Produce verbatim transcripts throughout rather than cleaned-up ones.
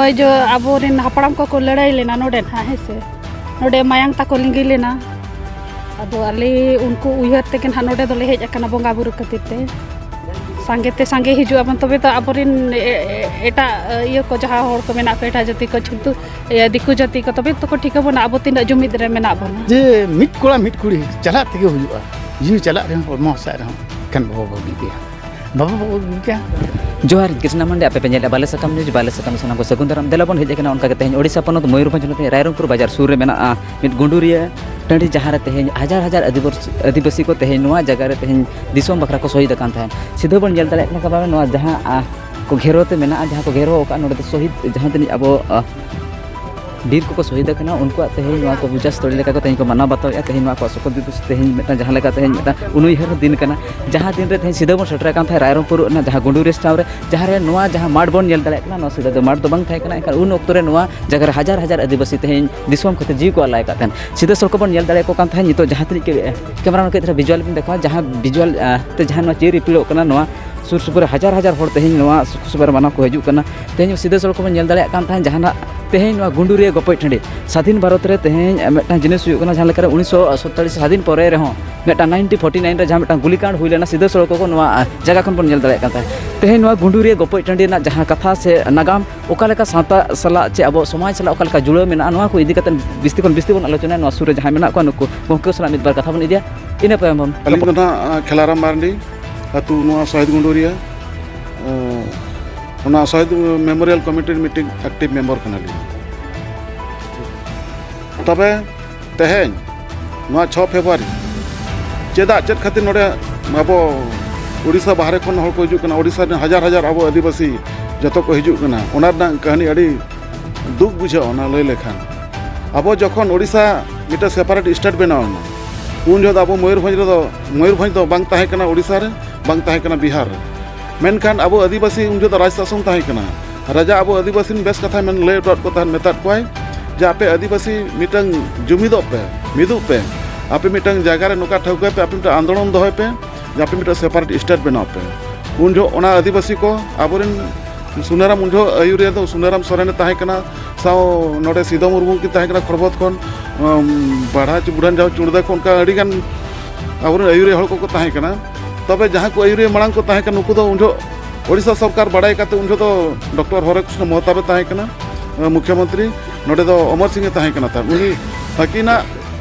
ᱱᱚᱜᱼᱚᱭ ᱡᱮ ᱟᱵᱚᱨᱮᱱ ᱦᱟᱯᱲᱟᱢ ᱠᱚᱠᱚ ᱞᱟᱹᱲᱦᱟᱹᱭ ᱞᱮᱱᱟ ᱱᱚᱰᱮ ᱱᱟᱦᱟᱜ, ᱦᱮᱸ ᱥᱮ, ᱱᱚᱰᱮ ᱢᱟᱭᱟᱝ ᱛᱟᱠᱚ ᱞᱤᱸᱜᱤ ᱞᱮᱱᱟ᱾ ᱟᱫᱚ ᱟᱞᱮ ᱩᱱᱠᱩ ᱩᱭᱦᱟᱹᱨ ᱛᱮᱜᱮ ᱱᱟᱦᱟᱜ ᱱᱚᱰᱮ ᱫᱚᱞᱮ ᱦᱮᱡ ᱟᱠᱟᱱᱟ ᱵᱚᱸᱜᱟ ᱵᱩᱨᱩ ᱠᱷᱟᱹᱛᱤᱨ ᱛᱮ᱾ ᱥᱟᱸᱜᱮ ᱛᱮ ᱥᱟᱸᱜᱮ ᱦᱤᱡᱩᱜ ᱟᱵᱚᱱ, ᱛᱚᱵᱮ ᱛᱚ ᱟᱵᱚᱨᱮᱱ ᱮ-, ᱮ-, ᱮᱴᱟᱜ ᱤᱭᱟᱹ ᱠᱚ, ᱡᱟᱦᱟᱸ ᱦᱚᱲ ᱠᱚ ᱢᱮᱱᱟᱜ ᱠᱚᱣᱟ, ᱮᱴᱟᱜ ᱡᱟᱹᱛᱤ ᱠᱚ, ᱪᱷᱤᱛᱩ-, ᱤᱭᱟᱹ, ᱫᱤᱠᱩ ᱡᱟᱹᱛᱤ ᱠᱚ, ᱛᱚᱵᱮ ᱛᱚᱠᱚ ᱴᱷᱤᱠᱟᱹ ᱵᱚᱱᱟ ᱟᱵᱚ ᱛᱤᱱᱟᱹᱜ ᱡᱩᱢᱤᱫ ᱨᱮ ᱢᱮᱱᱟᱜ ᱵᱚᱱᱟ᱾ ᱡᱮ ᱢᱤᱫ ᱠᱚᱲᱟ ᱢᱤᱫ ᱠᱩᱲᱤ ᱪᱟᱞᱟᱜ ᱛᱮᱜᱮ ᱦᱩᱭᱩᱜᱼᱟ᱾ ᱡᱤᱣᱤ ᱪᱟᱞᱟᱜ ᱨᱮᱦᱚᱸ ᱦᱚᱲᱢᱚ ᱦᱟᱥᱟᱜ ᱨᱮᱦᱚᱸ ᱮᱠᱷᱟᱱ ᱵᱟᱵᱟ ᱵᱟᱹᱜᱤ ᱜᱮᱭᱟ᱾ ᱵᱟᱵᱟ ᱵᱟᱹᱜᱤ ᱜᱮᱭᱟ᱾ ᱡᱚᱦᱟᱨ, ᱠᱨᱤᱥᱱᱟ ᱢᱟᱱᱰᱤ, ᱟᱯᱮ ᱯᱮ ᱧᱮᱞᱮᱫᱼᱟ ᱵᱟᱞᱮ ᱥᱟᱠᱟᱢ ᱱᱤᱭᱩᱡᱽ᱾ ᱵᱟᱞᱮ ᱥᱟᱠᱟᱢ ᱨᱮ ᱥᱟᱱᱟᱢ ᱠᱚ ᱥᱟᱹᱜᱩᱱ ᱫᱟᱨᱟᱢ᱾ ᱫᱮᱞᱟ ᱵᱚᱱ ᱦᱮᱡ ᱟᱠᱟᱱᱟ ᱚᱱᱠᱟ ᱜᱮ ᱛᱮᱦᱮᱧ ᱳᱰᱤᱥᱟ ᱯᱚᱱᱚᱛ ᱢᱚᱭᱩᱨᱵᱷᱚᱸᱡᱽ ᱦᱚᱱᱚᱛ ᱨᱟᱭᱨᱚᱝᱯᱩᱨ ᱵᱟᱡᱟᱨ ᱥᱩᱨ ᱨᱮ ᱢᱮᱱᱟᱜᱼᱟ ᱢᱤᱫ ᱜᱩᱸᱰᱩᱨᱤᱭᱟᱹ ᱴᱟᱺᱰᱤ, ᱡᱟᱦᱟᱸ ᱨᱮ ᱛᱮᱦᱮᱧ ᱦᱟᱡᱟᱨ ᱦᱟᱡᱟᱨ ᱟᱹᱫᱤᱵᱚᱨ-, ᱟᱹᱫᱤᱵᱟᱹᱥᱤ ᱠᱚ ᱛᱮᱦᱮᱧ ᱱᱚᱣᱟ ᱡᱟᱭᱜᱟ ᱨᱮ ᱛᱮᱦᱮᱧ ᱫᱤᱥᱚᱢ ᱵᱟᱠᱷᱨᱟ ᱠᱚ ᱥᱚᱦᱤᱫ ᱟᱠᱟᱱ ᱛᱟᱦᱮᱸᱫ᱾ ᱥᱤᱫᱷᱟᱹ ᱵᱚᱱ ᱧᱮᱞ ᱫᱟᱲᱮᱭᱟᱜ ᱠᱟᱱᱟ ᱠᱟᱵᱟ ᱱᱚᱣᱟ ᱡᱟᱦᱟᱸ, ᱟ, ᱠᱚ ᱜᱷᱮᱨᱟᱣ ᱛᱮ ᱢᱮᱱᱟᱜᱼᱟ, ᱡᱟᱦᱟᱸ ᱠᱚ ᱜᱷᱮᱨᱟᱣ ᱟᱠᱟᱫᱼᱟ, ᱱᱚᱰᱮ ᱫᱚ ᱥᱚᱦᱤᱫ ᱡᱟᱦᱟᱸ ᱛᱤᱱᱟᱹᱜ ᱟᱵᱚ, ᱟ, ᱵᱤᱨ ᱠᱚᱠᱚ ᱥᱚᱦᱤᱫ ᱟᱠᱟᱱᱟ, ᱩᱱᱠᱩᱣᱟᱜ ᱛᱮᱦᱮᱧ ᱱᱚᱣᱟ ᱠᱚ ᱯᱩᱡᱟ ᱥᱛᱷᱚᱞᱤ ᱞᱮᱠᱟ ᱠᱚ ᱛᱮᱦᱮᱧ ᱠᱚ ᱢᱟᱱᱟᱣ ᱵᱟᱛᱟᱣᱮᱫᱼᱟ᱾ ᱛᱮᱦᱮᱧ ᱱᱚᱣᱟ ᱠᱚ ᱥᱚᱠᱚᱛ ᱫᱤᱵᱚᱥ ᱛᱮᱦᱮᱧ ᱢᱤᱫᱴᱟᱝ ᱡᱟᱦᱟᱸ ᱞᱮᱠᱟ ᱛᱮᱦᱮᱧ ᱢᱤᱫᱴᱟᱝ ᱩᱱᱩᱭᱦᱟᱹᱨ ᱫᱤᱱ ᱠᱟᱱᱟ, ᱡᱟᱦᱟᱸ ᱫᱤᱱ ᱨᱮ ᱛᱮᱦᱮᱧ ᱥᱤᱫᱷᱟᱹ ᱵᱚᱱ ᱥᱮᱴᱮᱨ ᱟᱠᱟᱱ ᱛᱟᱦᱮᱸᱫ ᱨᱟᱭᱨᱚᱝᱯᱩᱨ ᱨᱮᱱᱟᱜ ᱡᱟᱦᱟᱸ ᱜᱩᱸᱰᱩᱨᱤᱭᱟᱹ ᱥᱴᱟᱣᱩᱱ ᱨᱮ, ᱡᱟᱦᱟᱸ ᱨᱮ ᱱᱚᱣᱟ ᱡᱟᱦᱟᱸ ᱢᱟᱴᱷ ᱵᱚᱱ ᱧᱮᱞ ᱫᱟᱲᱮᱭᱟᱜ ᱠᱟᱱᱟ, ᱱᱚᱣᱟ ᱥᱤᱫᱷᱟᱹ ᱫᱚ ᱢᱟᱴᱷ ᱫᱚ ᱵᱟᱝ ᱛᱟᱦᱮᱸ ᱠᱟᱱᱟ, ᱮᱱᱠᱷᱟᱱ ᱩᱱ ᱚᱠᱛᱚ ᱨᱮ ᱱᱚᱣᱟ ᱡᱟᱭᱜᱟ ᱨᱮ ᱦᱟᱡᱟᱨ ᱦᱟᱡᱟᱨ ᱟᱹᱫᱤᱵᱟᱹᱥᱤ ᱛᱮᱦᱮᱧ ᱫᱤᱥᱚᱢ ᱠᱷᱟᱹᱛᱤᱨ ᱡᱤᱣᱤ ᱠᱚ ᱟᱞᱟᱭ ᱟᱠᱟᱫ ᱛᱟᱦᱮᱸᱫ᱾ ᱥᱤᱫᱷᱟᱹ ᱥᱚᱲᱠᱚ ᱵᱚᱱ ᱧᱮᱞ ᱫᱟᱲᱮᱭᱟᱠᱚ ᱠᱟᱱ ᱛᱟᱦᱮᱸᱫ᱾ ᱱᱤᱛᱚᱜ ᱡᱟᱦᱟᱸ ᱛᱤᱱᱟᱹᱜ ᱜᱮ, ᱮ, ᱠᱮᱢᱮᱨᱟ ᱢᱮᱱ ᱠᱟᱹᱡ ᱫᱷᱟᱨᱟ ᱵᱷᱤᱡᱩᱣᱟᱞ ᱵᱚᱱ ᱫᱮᱠᱷᱟᱣᱟ, ᱡᱟᱦᱟᱸ ᱵᱷᱤᱡᱩᱣᱟᱞ, ᱮ, ᱛᱮ ᱡᱟᱦᱟᱸ ᱱᱚᱣᱟ ᱪᱤᱨ ᱤᱯᱤᱞᱚᱜ ᱠᱟᱱᱟ, ᱱᱚᱣᱟ ᱥᱩᱨ ᱥᱩᱯᱩᱨ ᱨᱮ ᱦᱟᱡᱟᱨ ᱦᱟᱡᱟᱨ ᱦᱚᱲ ᱛᱮᱦᱮᱧ ᱱᱚᱣᱟ ᱥᱩᱠ ᱥᱚᱵᱷᱟ ᱨᱮ ᱢᱟᱱᱟᱣ ᱠᱚ ᱦᱤᱡᱩᱜ ᱠᱟᱱᱟ᱾ ᱛᱮᱦᱮᱧ ᱥᱤᱫᱷᱟᱹ ᱥᱚᱲᱠᱚ ᱵᱚᱱ ᱧᱮᱞ ᱫᱟᱲᱮᱭᱟᱜ ᱠᱟᱱ ᱛᱟᱦᱮᱸᱫ, ᱡᱟᱦᱟᱱᱟᱜ ᱛᱮᱦᱮᱧ ᱱᱚᱣᱟ ᱜᱩᱸᱰᱩᱨᱤᱭᱟᱹ ᱜᱚᱯᱚᱡ ᱴᱟᱺᱰᱤ ᱥᱟᱫᱷᱤᱱ ᱵᱷᱟᱨᱚᱛ ᱨᱮ ᱛᱮᱦᱮᱧ ᱢᱤᱫᱴᱟᱝ ᱡᱤᱱᱤᱥ ᱦᱩᱭᱩᱜ ᱠᱟᱱᱟ, ᱡᱟᱦᱟᱸ ᱞᱮᱠᱟᱨᱮ ᱩᱱᱤᱥᱥᱚ ᱥᱟᱛᱛᱟᱞᱤᱥ ᱥᱟᱫᱷᱤᱱ ᱯᱚᱨᱮ ᱨᱮᱦᱚᱸ ᱢᱤᱫᱴᱟᱝ nineteen forty nine ᱨᱮ ᱡᱟᱦᱟᱸ ᱢᱤᱫᱴᱟᱝ ᱜᱩᱞᱤᱠᱟᱸᱰ ᱦᱩᱭ ᱞᱮᱱᱟ, ᱥᱤᱫᱷᱟᱹ ᱥᱚᱲᱠᱚ ᱠᱚ ᱱᱚᱣᱟ ᱡᱟᱭᱜᱟ ᱠᱷᱚᱱ ᱵᱚᱱ ᱧᱮᱞ ᱫᱟᱲᱮᱭᱟᱜ ᱠᱟᱱ ᱛᱟᱦᱮᱸᱫ᱾ ᱛᱮᱦᱮᱧ ᱱᱚᱣᱟ ᱜᱩᱸᱰᱩᱨᱤᱭᱟᱹ ᱜᱚᱯᱚᱡ ᱴᱟᱺᱰᱤ ᱨᱮᱱᱟᱜ ᱡᱟᱦᱟᱸ ᱠᱟᱛᱷᱟ ᱥᱮ ᱱᱟᱜᱟᱢ, ᱚᱠᱟ ᱞᱮᱠᱟ ᱥᱟᱶᱛᱟ ᱥᱟᱞᱟᱜ ᱪᱮ ᱟᱵᱚ ᱥᱚᱢᱟᱡᱽ ᱥᱟᱞᱟᱜ ᱚᱠᱟ ᱞᱮᱠᱟ ᱡᱩᱲᱟᱹᱣ ᱢᱮᱱᱟᱜᱼᱟ, ᱱᱚᱣᱟ ᱠᱚ ᱤᱫᱤ ᱠᱟᱛᱮ ᱵᱤᱥᱛᱤ ᱠᱷᱚᱱ ᱵᱤᱥᱛᱤ ᱵᱚᱱ ᱟᱞᱳᱪᱚᱱᱟᱭᱟ᱾ ᱱᱚᱣᱟ ᱥᱩᱨ ᱨᱮ ᱡᱟᱦᱟᱸᱭ ᱢᱮᱱᱟᱜ ᱠᱚᱣᱟ, ᱱᱩᱠᱩ ᱜᱚᱢᱠᱮ ᱥᱟᱞᱟᱜ ᱢᱤᱫ ᱵᱟᱨ ᱠᱟᱛᱷᱟ ᱵᱚᱱ ᱤᱫᱤᱭᱟ, ᱤᱱᱟᱹ ᱛᱟᱭᱚᱢ ᱵᱚᱱ ᱟᱹᱞᱤᱧ ᱫᱚ ᱱᱟᱦᱟᱜ, ᱟᱸ, ᱠᱷᱮᱞᱟᱨᱟᱢ ᱢᱟᱨᱰᱤ, ᱟᱹᱛᱩ ᱱᱚᱣᱟ ᱥᱚᱦᱤᱫ ᱜᱩᱸᱰᱩᱨᱤᱭᱟᱹ, ᱟᱸ, ᱚᱱᱟ ᱥᱚᱦᱤᱫ ᱢᱮᱢᱳᱨᱤᱭᱟᱞ ᱠᱚᱢᱤᱴᱤ ᱨᱤᱱ ᱢᱤᱫᱴᱤᱡ ᱮᱠᱴᱤᱵᱷ ᱢᱮᱢᱵᱟᱨ ᱠᱟᱱᱟᱞᱤᱧ᱾ ᱛᱚᱵᱮ ᱛᱮᱦᱮᱧ ᱱᱚᱣᱟ ᱪᱷᱚ ᱯᱷᱮᱵᱽᱨᱩᱣᱟᱨᱤ ᱪᱮᱫᱟᱜ, ᱪᱮᱫ ᱠᱷᱟᱹᱛᱤᱨ ᱱᱚᱰᱮ ᱟᱵᱚ ᱩᱲᱤᱥᱥᱟ ᱵᱟᱦᱨᱮ ᱠᱷᱚᱱ ᱦᱚᱲ ᱠᱚ ᱦᱤᱡᱩᱜ ᱠᱟᱱᱟ, ᱩᱲᱤᱥᱥᱟ ᱨᱮᱱ ᱦᱟᱡᱟᱨ ᱦᱟᱡᱟᱨ ᱟᱵᱚ ᱟᱹᱫᱤᱵᱟᱹᱥᱤ ᱡᱚᱛᱚ ᱠᱚ ᱦᱤᱡᱩᱜ ᱠᱟᱱᱟ, ᱚᱱᱟ ᱨᱮᱱᱟᱜ ᱠᱟᱹᱦᱱᱤ ᱟᱹᱰᱤ ᱫᱩᱠ ᱵᱩᱡᱷᱟᱹᱜᱼᱟ᱾ ᱚᱱᱟ ᱞᱟᱹᱭ ᱞᱮᱠᱷᱟᱱ, ᱟᱵᱚ ᱡᱚᱠᱷᱚᱱ ᱩᱲᱤᱥᱥᱟ ᱢᱤᱫᱴᱮᱱ ᱥᱮᱯᱟᱨᱮᱴ ᱥᱴᱮᱴ ᱵᱮᱱᱟᱣ ᱮᱱᱟ, ᱩᱱ ᱡᱚᱦᱚᱜ ᱫᱚ ᱟᱵᱚ ᱢᱚᱭᱩᱨᱵᱷᱚᱸᱡᱽ ᱨᱮᱫᱚ, ᱢᱚᱭᱩᱨᱵᱷᱚᱸᱡᱽ ᱫᱚ ᱵᱟᱝ ᱛᱟᱦᱮᱸ ᱠᱟᱱᱟ ᱩᱲᱤᱥᱥᱟ ᱨᱮ, ᱵᱟᱝ ᱛᱟᱦᱮᱸ ᱠᱟᱱᱟ ᱵᱤᱦᱟᱨ ᱨᱮ᱾ ᱢᱮᱱᱠᱷᱟᱱ ᱟᱵᱚ ᱟᱹᱫᱤᱵᱟᱹᱥᱤ ᱩᱱ ᱡᱚᱦᱚᱜ ᱫᱚ ᱨᱟᱡᱽ ᱥᱟᱥᱚᱱ ᱛᱟᱦᱮᱸ ᱠᱟᱱᱟ᱾ ᱨᱟᱡᱟ ᱟᱵᱚ ᱟᱹᱫᱤᱵᱟᱹᱥᱤ ᱵᱮᱥ ᱠᱟᱛᱷᱟᱭ ᱢᱮᱱ, ᱞᱟᱹᱭ ᱦᱚᱴᱚᱣᱟᱫ ᱠᱚ ᱛᱟᱦᱮᱸᱫ, ᱢᱮᱛᱟᱫ ᱠᱚᱣᱟᱭ ᱡᱮ, "ᱟᱯᱮ ᱟᱹᱫᱤᱵᱟᱹᱥᱤ ᱢᱤᱫᱴᱟᱝ ᱡᱩᱢᱤᱫᱚᱜ ᱯᱮ, ᱢᱤᱫᱚᱜ ᱯᱮ, ᱟᱯᱮ ᱢᱤᱫᱴᱟᱝ ᱡᱟᱭᱜᱟ ᱨᱮ ᱱᱚᱝᱠᱟ ᱴᱷᱟᱹᱣᱠᱟᱹᱭ ᱯᱮ, ᱟᱯᱮ ᱢᱤᱫᱴᱟᱝ ᱟᱱᱫᱳᱞᱚᱱ ᱫᱚᱦᱚᱭ ᱯᱮ ᱡᱮ ᱟᱯᱮ ᱢᱤᱫᱴᱟᱝ ᱥᱮᱯᱟᱨᱮᱴ ᱥᱴᱮᱴ ᱵᱮᱱᱟᱣ ᱯᱮ᱾" ᱩᱱ ᱡᱚᱦᱚᱜ ᱚᱱᱟ ᱟᱹᱫᱤᱵᱟᱹᱥᱤ ᱠᱚ ᱟᱵᱚᱨᱮᱱ ᱥᱩᱱᱟᱨᱟᱢ ᱩᱱ ᱡᱚᱦᱚᱜ ᱟᱹᱭᱩᱨᱤᱭᱟᱹ ᱫᱚ ᱥᱩᱱᱟᱨᱟᱢ ᱥᱚᱨᱮᱱᱮ ᱛᱟᱦᱮᱸ ᱠᱟᱱᱟ, ᱥᱟᱶ ᱱᱚᱰᱮ ᱥᱤᱫᱚ ᱢᱩᱨᱢᱩ ᱠᱤᱱ ᱛᱟᱦᱮᱸ ᱠᱟᱱᱟ ᱠᱷᱚᱨᱵᱚᱛ ᱠᱷᱚᱱ, ᱩᱢ, ᱵᱟᱲᱦᱟ ᱪᱩ-, ᱵᱩᱰᱷᱟᱱ ᱡᱟᱦᱟᱸ ᱪᱩᱲᱫᱟ ᱠᱷᱚᱱ ᱚᱱᱠᱟ ᱟᱹᱰᱤᱜᱟᱱ ᱟᱵᱚᱨᱮᱱ ᱟᱹᱭᱩᱨᱤᱭᱟᱹ ᱦᱚᱲ ᱠᱚᱠᱚ ᱛᱟᱦᱮᱸ ᱠᱟᱱᱟ᱾ ᱛᱚᱵᱮ ᱡᱟᱦᱟᱸ ᱠᱚ ᱟᱹᱭᱩᱨᱤᱭᱟᱹ ᱢᱟᱲᱟᱝ ᱠᱚ ᱛᱟᱦᱮᱸ ᱠᱟᱱᱟ, ᱱᱩᱠᱩ ᱫᱚ ᱩᱱ ᱡᱚᱦᱚᱜ ᱳᱰᱤᱥᱟ ᱥᱚᱨᱠᱟᱨ ᱵᱟᱲᱟᱭ ᱠᱟᱛᱮ ᱩᱱ ᱡᱚᱦᱚᱜ ᱫᱚ ᱰᱚᱠᱴᱚᱨ ᱦᱚᱨᱮ ᱠᱨᱤᱥᱱᱚ ᱢᱚᱦᱛᱟᱵ ᱮ ᱛᱟᱦᱮᱸ ᱠᱟᱱᱟ, ᱮ, ᱢᱩᱠᱷᱭᱚᱢᱚᱱᱛᱨᱤ, ᱱᱚᱰᱮ ᱫᱚ ᱚᱢᱚᱨ ᱥᱤᱝ ᱮ ᱛᱟᱦᱮᱸ ᱠᱟᱱᱟ ᱛᱟᱦᱮᱸᱫ᱾ ᱩᱱᱤ ᱟᱹᱠᱤᱱᱟᱜ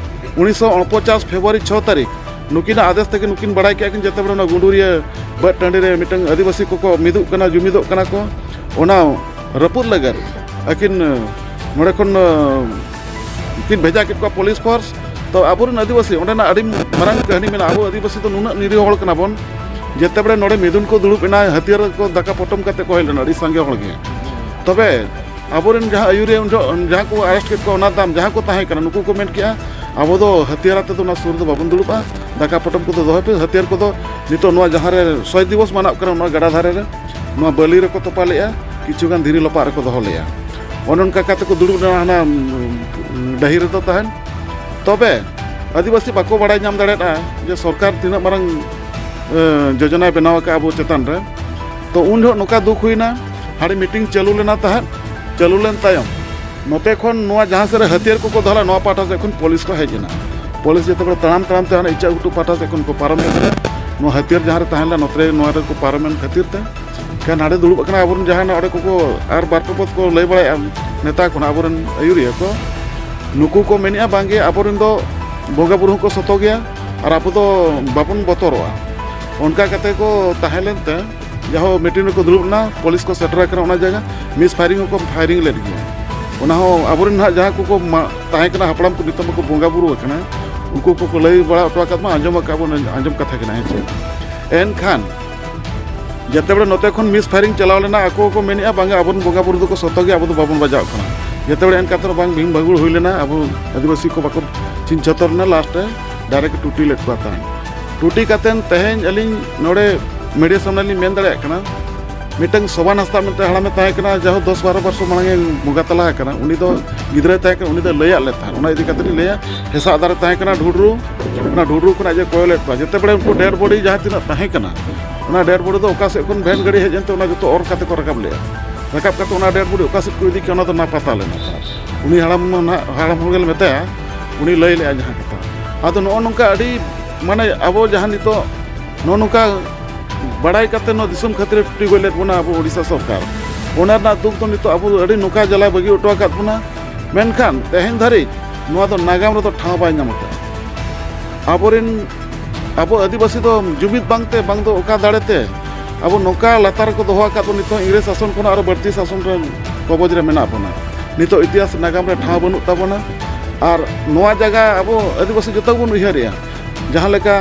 ᱩᱱᱤᱥᱥᱚ ᱩᱱᱯᱚᱪᱟᱥ ᱯᱷᱮᱵᱽᱨᱩᱣᱟᱨᱤ ᱪᱷᱚ ᱛᱟᱹᱨᱤᱠᱷ ᱱᱩᱠᱤᱱᱟᱜ ᱟᱫᱮᱥ ᱛᱮᱜᱮ ᱱᱩᱠᱤᱱ ᱵᱟᱲᱟᱭ ᱠᱮᱜᱼᱟ ᱠᱤᱱ, ᱡᱮᱛᱮ ᱵᱮᱲᱟ ᱚᱱᱟ ᱜᱩᱰᱩᱨᱤᱭᱟᱹ ᱵᱟᱹᱫ ᱴᱟᱺᱰᱤ ᱨᱮ ᱢᱤᱫᱴᱟᱝ ᱟᱹᱫᱤᱵᱟᱹᱥᱤ ᱠᱚᱠᱚ ᱢᱤᱫᱚᱜ ᱠᱟᱱᱟ, ᱡᱩᱢᱤᱫᱚᱜ ᱠᱟᱱᱟ ᱠᱚ, ᱚᱱᱟ ᱨᱟᱹᱯᱩᱫ ᱞᱟᱹᱜᱤᱫ ᱟᱹᱠᱤᱱ ᱱᱚᱰᱮ ᱠᱷᱚᱱ ᱠᱤᱱ ᱵᱷᱮᱡᱟ ᱠᱮᱫ ᱠᱚᱣᱟ ᱯᱩᱞᱤᱥ ᱯᱷᱳᱨᱥ᱾ ᱛᱚ ᱟᱵᱚᱨᱮᱱ ᱟᱹᱫᱤᱵᱟᱹᱥᱤ, ᱚᱸᱰᱮᱱᱟᱜ ᱟᱹᱰᱤ ᱢᱟᱨᱟᱝ ᱠᱟᱹᱦᱱᱤ ᱢᱮᱱᱟᱜᱼᱟ᱾ ᱟᱵᱚ ᱟᱹᱫᱤᱵᱟᱹᱥᱤ ᱫᱚ ᱱᱩᱱᱟᱹᱜ ᱱᱤᱨᱤᱦᱚ ᱦᱚᱲ ᱠᱟᱱᱟ ᱵᱚᱱ, ᱡᱮᱛᱮ ᱵᱮᱲᱟ ᱱᱚᱰᱮ ᱢᱤᱫᱩᱱ ᱠᱚ ᱫᱩᱲᱩᱵ ᱮᱱᱟ, ᱦᱟᱹᱛᱭᱟᱹᱨ ᱠᱚ ᱫᱟᱠᱟ ᱯᱚᱴᱚᱢ ᱠᱟᱛᱮ ᱠᱚ ᱦᱮᱡ ᱞᱮᱱᱟ, ᱟᱹᱰᱤ ᱥᱟᱸᱜᱮ ᱦᱚᱲ ᱜᱮ᱾ ᱛᱚᱵᱮ ᱟᱵᱚᱨᱮᱱ ᱡᱟᱦᱟᱸ ᱟᱹᱭᱩᱨᱤᱭᱟᱹ ᱩᱱ ᱡᱚᱦᱚᱜ ᱡᱟᱦᱟᱸ ᱠᱚ ᱟᱨᱮᱥᱴ ᱠᱮᱫ ᱠᱚᱣᱟ, ᱚᱱᱟ ᱛᱟᱭᱚᱢ ᱡᱟᱦᱟᱸ ᱠᱚ ᱛᱟᱦᱮᱸ ᱠᱟᱱᱟ, ᱱᱩᱠᱩ ᱠᱚ ᱢᱮᱱ ᱠᱮᱜᱼᱟ, "ᱟᱵᱚ ᱫᱚ ᱦᱟᱹᱛᱭᱟᱹᱨ ᱟᱛᱮ ᱫᱚ ᱚᱱᱟ ᱥᱩᱨ ᱫᱚ ᱵᱟᱵᱚᱱ ᱫᱩᱲᱩᱵᱼᱟ, ᱫᱟᱠᱟ ᱯᱚᱴᱚᱢ ᱠᱚᱫᱚ ᱫᱚᱦᱚᱭ ᱯᱮ, ᱦᱟᱹᱛᱭᱟᱹᱨ ᱠᱚᱫᱚ ᱱᱤᱛᱚᱜ ᱱᱚᱣᱟ ᱡᱟᱦᱟᱸ ᱨᱮ ᱥᱚᱦᱤᱫ ᱫᱤᱵᱚᱥ ᱢᱟᱱᱟᱣ ᱠᱟᱱᱟ, ᱚᱱᱟ ᱜᱟᱰᱟ ᱫᱷᱟᱨᱮ ᱨᱮ ᱱᱚᱣᱟ ᱵᱟᱹᱞᱤ ᱨᱮᱠᱚ ᱛᱚᱯᱟ ᱞᱮᱜᱼᱟ, ᱠᱤᱪᱷᱩ ᱜᱟᱱ ᱫᱷᱤᱨᱤ ᱞᱚᱯᱟᱜ ᱨᱮᱠᱚ ᱫᱚᱦᱚ ᱞᱮᱜᱼᱟ᱾" ᱚᱱᱮ ᱚᱱᱠᱟ ᱠᱟᱛᱮ ᱠᱚ ᱫᱩᱲᱩᱵ ᱞᱮᱱᱟ ᱦᱟᱱᱟ, ᱩᱸ, ᱰᱟᱹᱦᱤ ᱨᱮᱫᱚ ᱛᱟᱦᱮᱱ᱾ ᱛᱚᱵᱮ ᱟᱹᱫᱤᱵᱟᱹᱥᱤ ᱵᱟᱠᱚ ᱵᱟᱲᱟᱭ ᱧᱟᱢ ᱫᱟᱲᱮᱭᱟᱫᱼᱟ ᱡᱮ ᱥᱚᱨᱠᱟᱨ ᱛᱤᱱᱟᱹᱜ ᱢᱟᱨᱟᱝ, ᱮ, ᱡᱳᱡᱚᱱᱟᱭ ᱵᱮᱱᱟᱣ ᱟᱠᱟᱫᱼᱟ ᱟᱵᱚ ᱪᱮᱛᱟᱱ ᱨᱮ᱾ ᱛᱚ ᱩᱱ ᱡᱚᱦᱚᱜ ᱱᱚᱝᱠᱟ ᱫᱩᱠ ᱦᱩᱭᱱᱟ, ᱦᱟᱸᱰᱮ ᱢᱤᱴᱤᱝ ᱪᱟᱹᱞᱩ ᱞᱮᱱᱟ ᱛᱟᱦᱮᱸᱫ᱾ ᱪᱟᱹᱞᱩ ᱞᱮᱱ ᱛᱟᱭᱚᱢ ᱱᱚᱛᱮ ᱠᱷᱚᱱ ᱱᱚᱣᱟ ᱡᱟᱦᱟᱸ ᱥᱮᱫ ᱨᱮ ᱦᱟᱹᱛᱭᱟᱹᱨ ᱠᱚᱠᱚ ᱫᱚᱦᱚ ᱞᱮᱫᱟ, ᱱᱚᱣᱟ ᱯᱟᱦᱴᱟ ᱥᱮᱫ ᱠᱷᱚᱱ ᱯᱩᱞᱤᱥ ᱠᱚ ᱦᱮᱡ ᱮᱱᱟ᱾ ᱯᱩᱞᱤᱥ ᱡᱚᱛᱚ ᱦᱚᱲ ᱛᱟᱲᱟᱢ ᱛᱟᱲᱟᱢ ᱛᱮ ᱦᱟᱱᱮ ᱤᱪᱟᱹᱜ ᱜᱷᱩᱴᱩ ᱯᱟᱦᱴᱟ ᱥᱮᱫ ᱠᱷᱚᱱ ᱠᱚ ᱯᱟᱨᱚᱢ ᱮᱱᱟ᱾ ᱱᱚᱣᱟ ᱦᱟᱹᱛᱭᱟᱹᱨ ᱡᱟᱦᱟᱸ ᱨᱮ ᱛᱟᱦᱮᱸ ᱞᱮᱱᱟ, ᱱᱚᱛᱮ ᱱᱚᱣᱟ ᱨᱮᱠᱚ ᱯᱟᱨᱚᱢᱮᱱ ᱠᱷᱟᱹᱛᱤᱨ ᱛᱮ ᱮᱱᱠᱷᱟᱱ ᱦᱟᱸᱰᱮ ᱫᱩᱲᱩᱵ ᱟᱠᱟᱱᱟ ᱟᱵᱚᱨᱮᱱ ᱡᱟᱦᱟᱸᱭ ᱱᱟᱜ ᱚᱸᱰᱮ ᱠᱚᱠᱚ ᱟᱨ ᱵᱟᱨ ᱯᱮ ᱯᱚᱫ ᱠᱚ ᱞᱟᱹᱭ ᱵᱟᱲᱟᱭᱮᱫᱼᱟ, ᱱᱮᱛᱟ ᱠᱚ ᱱᱟᱜ ᱟᱵᱚᱨᱮᱱ ᱟᱹᱭᱩᱨᱤᱭᱟᱹ ᱠᱚ, ᱱᱩᱠᱩ ᱠᱚ ᱢᱮᱱᱮᱫᱼᱟ, "ᱵᱟᱝᱜᱮ, ᱟᱵᱚᱨᱮᱱ ᱫᱚ ᱵᱚᱸᱜᱟ ᱵᱩᱨᱩ ᱦᱚᱸᱠᱚ ᱥᱚᱛᱚ ᱜᱮᱭᱟ ᱟᱨ ᱟᱵᱚ ᱫᱚ ᱵᱟᱵᱚᱱ ᱵᱚᱛᱚᱨᱚᱜᱼᱟ᱾" ᱚᱱᱠᱟ ᱠᱟᱛᱮ ᱠᱚ ᱛᱟᱦᱮᱸ ᱞᱮᱱᱛᱮ ᱡᱟᱦᱳ ᱢᱤᱴᱤᱝ ᱨᱮᱠᱚ ᱫᱩᱲᱩᱵ ᱮᱱᱟ, ᱯᱩᱞᱤᱥ ᱠᱚ ᱥᱮᱴᱮᱨ ᱟᱠᱟᱱᱟ ᱚᱱᱟ ᱡᱟᱭᱜᱟ, ᱢᱤᱥ ᱯᱷᱟᱭᱨᱤᱝ ᱦᱚᱸᱠᱚ ᱯᱷᱟᱭᱨᱤᱝ ᱞᱮᱫ ᱜᱮᱭᱟ᱾ ᱚᱱᱟ ᱦᱚᱸ ᱟᱵᱚᱨᱮᱱ ᱱᱟᱦᱟᱜ ᱡᱟᱦᱟᱸ ᱠᱚᱠᱚ ᱢᱟ-, ᱛᱟᱦᱮᱸ ᱠᱟᱱᱟ ᱦᱟᱯᱲᱟᱢ ᱠᱚ, ᱱᱤᱛᱚᱜ ᱢᱟᱠᱚ ᱵᱚᱸᱜᱟ ᱵᱩᱨᱩ ᱟᱠᱟᱱᱟ, ᱩᱱᱠᱩ ᱠᱚᱠᱚ ᱞᱟᱹᱭ ᱵᱟᱲᱟ ᱦᱚᱴᱚ ᱟᱠᱟᱫ ᱢᱟ, ᱟᱸᱡᱚᱢ ᱟᱠᱟᱫ ᱵᱚᱱ, ᱟᱸᱡᱚᱢ ᱠᱟᱛᱷᱟ ᱠᱟᱱᱟ, ᱦᱮᱸ ᱪᱮ? ᱮᱱᱠᱷᱟᱱ ᱡᱮᱛᱮ ᱵᱮᱲᱟ ᱱᱚᱛᱮ ᱠᱷᱚᱱ ᱢᱤᱥ ᱯᱷᱟᱭᱨᱤᱝ ᱪᱟᱞᱟᱣ ᱞᱮᱱᱟ, ᱟᱠᱚ ᱠᱚ ᱢᱮᱱᱮᱫᱼᱟ, "ᱵᱟᱝᱟ, ᱟᱵᱚᱨᱮᱱ ᱵᱚᱸᱜᱟ ᱵᱩᱨᱩ ᱫᱚᱠᱚ ᱥᱚᱛᱚ ᱜᱮᱭᱟ, ᱟᱵᱚ ᱫᱚ ᱵᱟᱵᱚᱱ ᱵᱟᱡᱟᱣ ᱠᱟᱱᱟ᱾" ᱡᱮᱛᱮ ᱵᱮᱲᱟ ᱮᱱ ᱠᱟᱛᱮ ᱵᱟᱝ ᱵᱷᱤᱢ ᱵᱷᱟᱹᱜᱩᱲ ᱦᱩᱭ ᱞᱮᱱᱟ, ᱟᱵᱚ ᱟᱹᱫᱤᱵᱟᱹᱥᱤ ᱠᱚ ᱵᱟᱠᱚ ᱪᱷᱤᱝ ᱪᱷᱟᱹᱛᱩᱨ ᱞᱮᱱᱟ, ᱞᱟᱥᱴ ᱨᱮ ᱰᱟᱭᱨᱮᱠᱴ ᱴᱩᱴᱤ ᱞᱮᱫ ᱠᱚᱣᱟ ᱛᱟᱦᱮᱸᱫ᱾ ᱴᱩᱴᱤ ᱠᱟᱛᱮᱫ ᱛᱮᱦᱮᱧ ᱟᱹᱞᱤᱧ ᱱᱚᱰᱮ ᱢᱤᱰᱤᱭᱟ ᱥᱟᱢᱱᱮ ᱞᱤᱧ ᱢᱮᱱ ᱫᱟᱲᱮᱭᱟᱜ ᱠᱟᱱᱟ, ᱢᱤᱫᱴᱟᱝ ᱥᱳᱵᱟᱱ ᱦᱟᱸᱥᱫᱟ ᱢᱮᱱᱛᱮ ᱦᱟᱲᱟᱢᱮ ᱛᱟᱦᱮᱸ ᱠᱟᱱᱟ, ᱡᱟᱦᱳ ᱫᱚᱥ ᱵᱟᱨᱚ ᱵᱚᱨᱥᱚ ᱢᱟᱲᱟᱝ ᱮ ᱵᱚᱸᱜᱟ ᱛᱟᱞᱟ ᱟᱠᱟᱱᱟ, ᱩᱱᱤ ᱫᱚ ᱜᱤᱫᱽᱨᱟᱹᱭ ᱛᱟᱦᱮᱸ ᱠᱟᱱᱟ, ᱩᱱᱤ ᱫᱚ ᱞᱟᱹᱭᱟᱫ ᱞᱮ ᱛᱟᱦᱮᱸᱫ, ᱚᱱᱟ ᱤᱫᱤ ᱠᱟᱛᱮᱫ ᱞᱤᱧ ᱞᱟᱹᱭᱟ᱾ ᱦᱮᱸᱥᱟᱜ ᱫᱟᱨᱮ ᱛᱟᱦᱮᱸ ᱠᱟᱱᱟ ᱰᱷᱩᱰᱨᱩ, ᱚᱱᱟ ᱰᱷᱩᱰᱨᱩ ᱠᱷᱚᱱᱟᱜ ᱡᱮ ᱠᱚᱭᱚᱞᱮᱫ ᱠᱚᱣᱟ, ᱡᱮᱛᱮ ᱵᱮᱲᱟ ᱩᱱᱠᱩ ᱰᱮᱰ ᱵᱚᱰᱤ ᱡᱟᱦᱟᱸ ᱛᱤᱱᱟᱹᱜ ᱛᱟᱦᱮᱸ ᱠᱟᱱᱟ, ᱚᱱᱟ ᱰᱮᱰ ᱵᱚᱰᱤ ᱫᱚ ᱚᱠᱟ ᱥᱮᱫ ᱠᱷᱚᱱ ᱵᱷᱮᱱ ᱜᱟᱹᱰᱤ ᱦᱮᱡ ᱮᱱᱛᱮ ᱚᱱᱟ ᱡᱚᱛᱚ ᱚᱨ ᱠᱟᱛᱮ ᱠᱚ ᱨᱟᱠᱟᱵ ᱞᱮᱜᱼᱟ᱾ ᱨᱟᱠᱟᱵ ᱠᱟᱛᱮ ᱚᱱᱟ ᱰᱮᱰ ᱵᱚᱰᱤ ᱚᱠᱟ ᱥᱮᱫ ᱠᱚ ᱤᱫᱤ ᱠᱮᱜᱼᱟ, ᱚᱱᱟ ᱫᱚ ᱱᱟ ᱯᱟᱛᱟ ᱞᱮᱱᱟ᱾ ᱩᱱᱤ ᱦᱟᱲᱟᱢ ᱢᱟ ᱱᱟᱦᱟᱜ, ᱦᱟᱲᱟᱢ ᱦᱚᱲ ᱜᱮᱞᱮ ᱢᱮᱛᱟᱭᱟ, ᱩᱱᱤ ᱞᱟᱹᱭ ᱞᱮᱜᱼᱟ ᱡᱟᱦᱟᱸ ᱠᱟᱛᱷᱟ᱾ ᱟᱫᱚ ᱱᱚᱜᱼᱚ ᱱᱚᱝᱠᱟ ᱟᱹᱰᱤ, ᱢᱟᱱᱮ, ᱟᱵᱚ ᱡᱟᱦᱟᱸ ᱱᱤᱛᱚᱜ ᱱᱚᱜᱼᱚ ᱱᱚᱝᱠᱟ ᱵᱟᱲᱟᱭ ᱠᱟᱛᱮ ᱱᱚᱣᱟ ᱫᱤᱥᱚᱢ ᱠᱷᱟᱹᱛᱤᱨ ᱴᱩᱴᱤ ᱜᱚᱡ ᱞᱮᱫ ᱵᱚᱱᱟ ᱟᱵᱚ ᱳᱰᱤᱥᱟ ᱥᱚᱨᱠᱟᱨ, ᱚᱱᱟ ᱨᱮᱱᱟᱜ ᱫᱩᱠ ᱫᱚ ᱱᱤᱛᱚᱜ ᱟᱵᱚ ᱟᱹᱰᱤ ᱱᱚᱝᱠᱟ ᱡᱟᱞᱟᱭ ᱵᱟᱹᱜᱤ ᱦᱚᱴᱚ ᱟᱠᱟᱫ ᱵᱚᱱᱟ᱾ ᱢᱮᱱᱠᱷᱟᱱ ᱛᱮᱦᱮᱧ ᱫᱷᱟᱹᱨᱤᱡ ᱱᱚᱣᱟ ᱫᱚ ᱱᱟᱜᱟᱢ ᱨᱮᱫᱚ ᱴᱷᱟᱶ ᱵᱟᱭ ᱧᱟᱢ ᱟᱠᱟᱫᱼᱟ᱾ ᱟᱵᱚᱨᱮᱱ, ᱟᱵᱚ ᱟᱹᱫᱤᱵᱟᱹᱥᱤ ᱫᱚ ᱡᱩᱢᱤᱫ ᱵᱟᱝᱛᱮ, ᱵᱟᱝ ᱫᱚ ᱚᱠᱟ ᱫᱟᱲᱮᱛᱮ ᱟᱵᱚ ᱱᱚᱝᱠᱟ ᱞᱟᱛᱟᱨ ᱨᱮᱠᱚ ᱫᱚᱦᱚ ᱟᱠᱟᱫ ᱵᱚᱱ, ᱱᱤᱛᱚᱜ ᱤᱝᱨᱮᱡᱽ ᱥᱟᱥᱚᱱ ᱠᱷᱚᱱᱟᱜ ᱟᱨᱚ ᱵᱟᱹᱲᱛᱤ ᱥᱟᱥᱚᱱ ᱨᱮ ᱠᱚᱵᱚᱡ ᱨᱮ ᱢᱮᱱᱟᱜ ᱵᱚᱱᱟ᱾ ᱱᱤᱛᱚᱜ ᱤᱛᱤᱦᱟᱥ ᱱᱟᱜᱟᱢ ᱨᱮ ᱴᱷᱟᱶ ᱵᱟᱹᱱᱩᱜ ᱛᱟᱵᱚᱱᱟ᱾ ᱟᱨ ᱱᱚᱣᱟ ᱡᱟᱭᱜᱟ ᱟᱵᱚ ᱟᱹᱫᱤᱵᱟᱹᱥᱤ ᱡᱚᱛᱚ ᱜᱮᱵᱚᱱ ᱩᱭᱦᱟᱹᱨᱮᱜᱼᱟ, ᱡᱟᱦᱟᱸ ᱞᱮᱠᱟ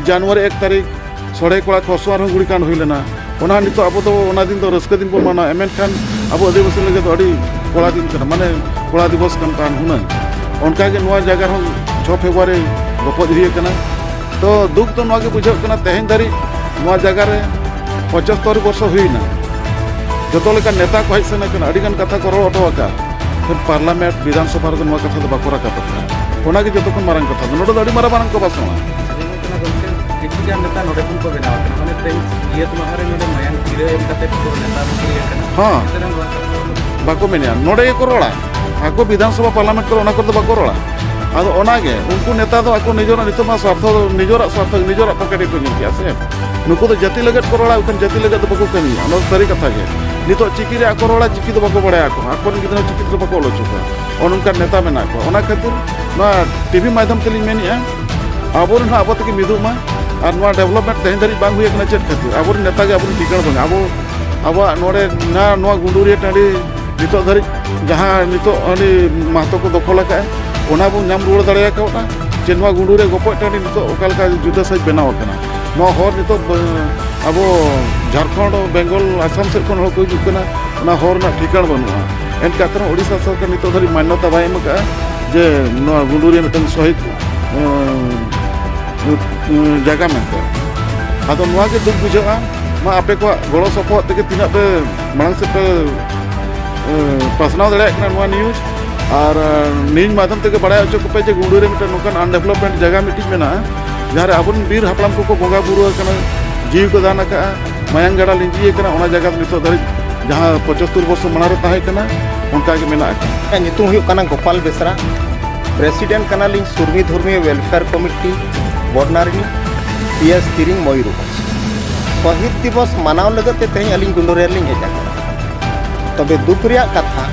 ᱡᱟᱱᱩᱣᱟᱨᱤ ᱮᱠ ᱛᱟᱹᱨᱤᱠᱷ ᱥᱚᱲᱮ ᱠᱚᱲᱟ ᱠᱷᱚᱥᱚᱣᱟ ᱨᱮᱦᱚᱸ ᱜᱩᱲᱤ ᱠᱟᱱᱰ ᱦᱩᱭ ᱞᱮᱱᱟ᱾ ᱚᱱᱟ ᱱᱤᱛᱚᱜ ᱟᱵᱚ ᱫᱚ ᱚᱱᱟ ᱫᱤᱱ ᱫᱚ ᱨᱟᱹᱥᱠᱟᱹ ᱫᱤᱱ ᱵᱚᱱ ᱢᱟᱱᱟᱣᱟ, ᱢᱮᱱᱠᱷᱟᱱ ᱟᱵᱚ ᱟᱹᱫᱤᱵᱟᱹᱥᱤ ᱞᱟᱹᱜᱤᱫ ᱫᱚ ᱟᱹᱰᱤ ᱠᱚᱲᱟ ᱫᱤᱱ ᱠᱟᱱᱟ, ᱢᱟᱱᱮ ᱠᱚᱲᱟ ᱫᱤᱵᱚᱥ ᱠᱟᱱ ᱛᱟᱦᱮᱱ ᱦᱩᱱᱟᱹᱝ᱾ ᱚᱱᱠᱟᱜᱮ ᱱᱚᱣᱟ ᱡᱟᱭᱜᱟ ᱨᱮᱦᱚᱸ ᱪᱷᱚ ᱯᱷᱮᱵᱽᱨᱩᱣᱟᱨᱤ ᱨᱚᱯᱚᱡ ᱦᱩᱭ ᱟᱠᱟᱱᱟ᱾ ᱛᱚ ᱫᱩᱠ ᱫᱚ ᱱᱚᱣᱟ ᱜᱮ ᱵᱩᱡᱷᱟᱹᱜ ᱠᱟᱱᱟ, ᱛᱮᱦᱮᱧ ᱫᱷᱟᱹᱨᱤᱡ ᱱᱚᱣᱟ ᱡᱟᱭᱜᱟ ᱨᱮ ᱯᱚᱸᱪᱟᱛᱛᱳᱨ ᱵᱚᱨᱥᱚ ᱦᱩᱭᱱᱟ᱾ ᱡᱚᱛᱚ ᱞᱮᱠᱟᱱ ᱱᱮᱛᱟ ᱠᱚ ᱦᱮᱡ ᱥᱮᱱ ᱟᱠᱟᱱᱟ, ᱟᱹᱰᱤ ᱜᱟᱱ ᱠᱟᱛᱷᱟ ᱠᱚ ᱨᱚᱲ ᱦᱚᱴᱚ ᱟᱠᱟᱫ, ᱯᱟᱨᱞᱟᱢᱮᱱᱴ, ᱵᱤᱫᱷᱟᱱ ᱥᱚᱵᱷᱟ ᱨᱮᱫᱚ ᱱᱚᱣᱟ ᱠᱟᱛᱷᱟ ᱫᱚ ᱵᱟᱠᱚ ᱨᱟᱠᱟᱵ ᱟᱠᱟᱫᱟ᱾ ᱚᱱᱟ ᱜᱮ ᱡᱚᱛᱚ ᱠᱷᱚᱱ ᱢᱟᱨᱟᱝ ᱠᱟᱛᱷᱟ ᱫᱚ, ᱱᱚᱰᱮ ᱫᱚ ᱟᱹᱰᱤ ᱢᱟᱨᱟᱝ ᱢᱟᱨᱟᱝ ᱠᱚ ᱵᱟᱥᱚᱜᱼᱟ᱾ ᱦᱮᱸ᱾ ᱵᱟᱠᱚ ᱢᱮᱱᱟ, ᱱᱚᱰᱮ ᱜᱮᱠᱚ ᱨᱚᱲᱟ᱾ ᱟᱠᱚ ᱵᱤᱫᱷᱟᱱ ᱥᱚᱵᱷᱟ ᱯᱟᱨᱞᱟᱢᱮᱱᱴ ᱠᱚᱨᱮ ᱚᱱᱟ ᱠᱚᱨᱮ ᱫᱚ ᱵᱟᱠᱚ ᱨᱚᱲᱟ᱾ ᱟᱫᱚ ᱚᱱᱟ ᱜᱮ ᱡᱚᱛᱚ ᱠᱷᱚᱱ ᱢᱟᱨᱟᱝ ᱠᱟᱛᱷᱟ ᱫᱚ, ᱱᱚᱰᱮ ᱠᱷᱚᱱ ᱜᱮ ᱱᱮᱛᱟ ᱱᱚᱰᱮ ᱠᱷᱚᱱ ᱠᱚ ᱵᱮᱱᱟᱣ ᱟᱹᱜᱩᱭᱮᱫ ᱠᱟᱱᱟ᱾ ᱦᱚᱸ᱾ ᱮᱱᱛᱮ ᱨᱮᱦᱚᱸ ᱱᱚᱣᱟ ᱠᱟᱛᱷᱟ ᱫᱚ ᱵᱟᱠᱚ ᱢᱮᱱᱟ, ᱱᱚᱰᱮ ᱜᱮᱠᱚ ᱨᱚᱲᱟ᱾ ᱟᱠᱚ ᱵᱤᱫᱷᱟᱱ ᱥᱚᱵᱷᱟ ᱯᱟᱨᱞᱟᱢᱮᱱᱴ ᱠᱚᱨᱮ ᱚᱱᱟ ᱠᱚᱨᱮ ᱫᱚ ᱵᱟᱠᱚ ᱨᱚᱲᱟ᱾ ᱟᱫᱚ ᱚᱱᱟ ᱜᱮ, ᱩᱱᱠᱩ ᱱᱮᱛᱟ ᱫᱚ ᱟᱠᱚ ᱱᱤᱡᱮᱨᱟᱜ ᱱᱤᱛᱚᱜ ᱢᱟ ᱥᱟᱨᱛᱷᱚ, ᱱᱤᱡᱮᱨᱟᱜ ᱥᱟᱨᱛᱷᱚ, ᱱᱤᱡᱮᱨᱟᱜ ᱯᱚᱠᱮᱴ ᱜᱮᱠᱚ ᱧᱮᱞ ᱠᱮᱜᱼᱟ ᱥᱮ᱾ ᱱᱩᱠᱩ ᱫᱚ ᱡᱟᱹᱛᱤ ᱞᱟᱹᱜᱤᱫ ᱠᱚ ᱨᱚᱲᱟ, ᱮᱱᱠᱷᱟᱱ ᱡᱟᱹᱛᱤ ᱞᱟᱹᱜᱤᱫ ᱫᱚ ᱵᱟᱠᱚ ᱠᱟᱹᱢᱤᱭᱟ᱾ ᱚᱱᱟ ᱫᱚ ᱥᱟᱹᱨᱤ ᱠᱟᱛᱷᱟ ᱜᱮ᱾ ᱱᱤᱛᱚᱜ ᱪᱤᱠᱤ ᱨᱮ ᱟᱠᱚ ᱨᱚᱲᱟ, ᱪᱤᱠᱤ ᱫᱚ ᱵᱟᱠᱚ ᱵᱟᱲᱟᱭᱟ ᱟᱠᱚ᱾ ᱟᱠᱚᱨᱮᱱ ᱜᱤᱫᱽᱨᱟᱹ ᱪᱤᱠᱤ ᱛᱮᱫᱚ ᱵᱟᱠᱚ ᱚᱞ ᱦᱚᱪᱚ ᱠᱚᱣᱟ᱾ ᱚᱱ ᱚᱱᱠᱟᱱ ᱱᱮᱛᱟ ᱢᱮᱱᱟᱜ ᱠᱚᱣᱟ᱾ ᱚᱱᱟ ᱠᱷᱟᱹᱛᱤᱨ ᱱᱚᱣᱟ ᱴᱤᱵᱷᱤ ᱢᱟᱫᱽᱫᱷᱚᱢ ᱛᱮᱞᱤᱧ ᱢᱮᱱᱮᱫᱼᱟ, ᱟᱵᱚᱨᱮᱱ ᱦᱚᱸ ᱟᱵᱚ ᱛᱮᱜᱮ ᱢᱤᱫᱚᱜ ᱢᱟ᱾ ᱟᱨ ᱱᱚᱣᱟ ᱰᱮᱵᱷᱞᱚᱯᱢᱮᱱᱴ ᱛᱮᱦᱮᱧ ᱫᱷᱟᱹᱨᱤᱡ ᱵᱟᱝ ᱦᱩᱭ ᱟᱠᱟᱱᱟ ᱪᱮᱫ ᱠᱷᱟᱹᱛᱤᱨ? ᱟᱵᱚᱨᱮᱱ ᱱᱮᱛᱟ ᱜᱮ ᱟᱵᱚᱨᱮᱱ ᱴᱷᱤᱠᱟᱹᱬ ᱵᱟᱝᱟ᱾ ᱟᱵᱚ, ᱟᱵᱚᱣᱟᱜ ᱱᱚᱰᱮ ᱱᱟ-, ᱱᱚᱣᱟ ᱜᱩᱸᱰᱩᱨᱤᱭᱟᱹ ᱴᱟᱺᱰᱤ ᱱᱤᱛᱚᱜ ᱫᱷᱟᱹᱨᱤᱡ ᱡᱟᱦᱟᱸ ᱱᱤᱛᱚᱜ ᱟᱹᱰᱤ ᱢᱟᱦᱛᱚ ᱠᱚ ᱫᱚᱠᱷᱚᱞ ᱟᱠᱟᱫᱼᱟ, ᱚᱱᱟ ᱵᱚᱱ ᱧᱟᱢ ᱨᱩᱣᱟᱹᱲ ᱫᱟᱲᱮ ᱟᱠᱟᱣᱫᱟ᱾ ᱡᱮ ᱱᱚᱣᱟ ᱜᱩᱸᱰᱩᱨᱤᱭᱟᱹ ᱜᱚᱯᱚᱡ ᱴᱟᱺᱰᱤ ᱱᱤᱛᱚᱜ ᱚᱠᱟ ᱞᱮᱠᱟ ᱡᱩᱫᱟᱹ ᱥᱟᱺᱦᱤᱡ ᱵᱮᱱᱟᱣ ᱟᱠᱟᱱᱟ᱾ ᱱᱚᱣᱟ ᱦᱚᱨ ᱱᱤᱛᱚᱜ, ᱟᱵᱚ ᱡᱷᱟᱲᱠᱷᱚᱸᱰ, ᱵᱮᱝᱜᱚᱞ, ᱟᱥᱟᱢ ᱥᱮᱫ ᱠᱷᱚᱱ ᱦᱚᱲ ᱠᱚ ᱦᱤᱡᱩᱜ ᱠᱟᱱᱟ, ᱚᱱᱟ ᱦᱚᱨ ᱨᱮᱱᱟᱜ ᱴᱷᱤᱠᱟᱹᱬ ᱵᱟᱹᱱᱩᱜᱼᱟ᱾ ᱮᱱᱠᱷᱟᱱ ᱳᱰᱤᱥᱟ ᱥᱚᱨᱠᱟᱨ ᱱᱤᱛᱚᱜ ᱫᱷᱟᱹᱨᱤᱡ ᱢᱟᱱᱱᱚᱛᱟ ᱵᱟᱭ ᱮᱢ ᱟᱠᱟᱫᱼᱟ ᱡᱮ ᱱᱚᱣᱟ ᱜᱩᱸᱰᱩᱨᱤᱭᱟᱹ ᱢᱤᱫᱴᱟᱝ ᱥᱚᱦᱤᱫ, ᱮᱸ, ᱮᱸ, ᱡᱟᱭᱜᱟ ᱢᱮᱱᱛᱮ᱾ ᱟᱫᱚ ᱱᱚᱣᱟ ᱜᱮ ᱫᱩᱠ ᱵᱩᱡᱷᱟᱹᱜᱼᱟ᱾ ᱢᱟ ᱟᱯᱮ ᱠᱚᱣᱟᱜ ᱜᱚᱲᱚ ᱥᱚᱯᱚᱦᱚᱫ ᱛᱮᱜᱮ ᱛᱤᱱᱟᱹᱜ ᱯᱮ ᱢᱟᱲᱟᱝ ᱥᱮᱫ ᱯᱮ, ᱮᱸ, ᱯᱟᱥᱱᱟᱣ ᱫᱟᱲᱮᱭᱟᱜ ᱠᱟᱱᱟ ᱱᱚᱣᱟ ᱱᱤᱭᱩᱡᱽ᱾ ᱟᱨ, ᱮᱸ, ᱱᱤᱭᱩᱡᱽ ᱢᱟᱫᱽᱫᱷᱚᱢ ᱛᱮᱜᱮ ᱵᱟᱲᱟᱭ ᱦᱚᱪᱚ ᱠᱚᱯᱮ ᱡᱮ ᱜᱩᱸᱰᱩᱨᱤᱭᱟᱹ ᱢᱤᱫᱴᱟᱝ ᱱᱚᱝᱠᱟᱱ ᱟᱱᱰᱮᱵᱷᱞᱚᱯᱢᱮᱱᱴ ᱡᱟᱭᱜᱟ ᱢᱤᱫᱴᱤᱡ ᱢᱮᱱᱟᱜᱼᱟ, ᱡᱟᱦᱟᱸ ᱨᱮ ᱟᱵᱚᱨᱮᱱ ᱵᱤᱨ ᱦᱟᱯᱲᱟᱢ ᱠᱚᱠᱚ ᱵᱚᱸᱜᱟ ᱵᱩᱨᱩ ᱟᱠᱟᱱᱟ, ᱡᱤᱣᱤ ᱠᱚ ᱫᱟᱱ ᱟᱠᱟᱫᱼᱟ, ᱢᱟᱭᱟᱝ ᱜᱟᱰᱟ ᱞᱤᱸᱡᱤ ᱟᱠᱟᱱᱟ, ᱚᱱᱟ ᱡᱟᱭᱜᱟ ᱫᱚ ᱱᱤᱛᱚᱜ ᱫᱷᱟᱹᱨᱤᱡ ᱡᱟᱦᱟᱸ ᱯᱚᱸᱪᱟᱛᱛᱳᱨ ᱵᱚᱨᱥᱚ ᱢᱟᱲᱟᱝ ᱨᱮ ᱛᱟᱦᱮᱸ ᱠᱟᱱᱟ, ᱚᱱᱠᱟ ᱜᱮ ᱢᱮᱱᱟᱜ ᱟᱠᱟᱫᱼᱟ᱾ ᱤᱧᱟᱹᱜ ᱧᱩᱛᱩᱢ ᱦᱩᱭᱩᱜ ᱠᱟᱱᱟ ᱜᱳᱯᱟᱞ ᱵᱮᱥᱨᱟ, ᱯᱨᱮᱥᱤᱰᱮᱱᱴ ᱠᱟᱱᱟᱞᱤᱧ ᱥᱩᱨᱢᱤ ᱫᱷᱚᱨᱢᱤᱭᱚ ᱣᱮᱞᱯᱷᱮᱭᱟᱨ ᱠᱚᱢᱤᱴᱤ, ᱵᱚᱰᱱᱟᱨᱤᱱᱤ, ᱯᱤ ᱮᱥ ᱛᱤᱨᱤᱝ, ᱢᱚᱭᱩᱨᱵᱷᱚᱸᱡᱽ᱾ ᱥᱚᱦᱤᱫ ᱫᱤᱵᱚᱥ ᱢᱟᱱᱟᱣ ᱞᱟᱹᱜᱤᱫ ᱛᱮ ᱛᱮᱦᱮᱧ ᱟᱹᱞᱤᱧ ᱜᱩᱰᱩᱨᱤᱭᱟᱹ ᱞᱤᱧ ᱦᱮᱡ ᱟᱠᱟᱱᱟ᱾ ᱛᱚᱵᱮ ᱫᱩᱠ ᱨᱮᱭᱟᱜ ᱠᱟᱛᱷᱟ,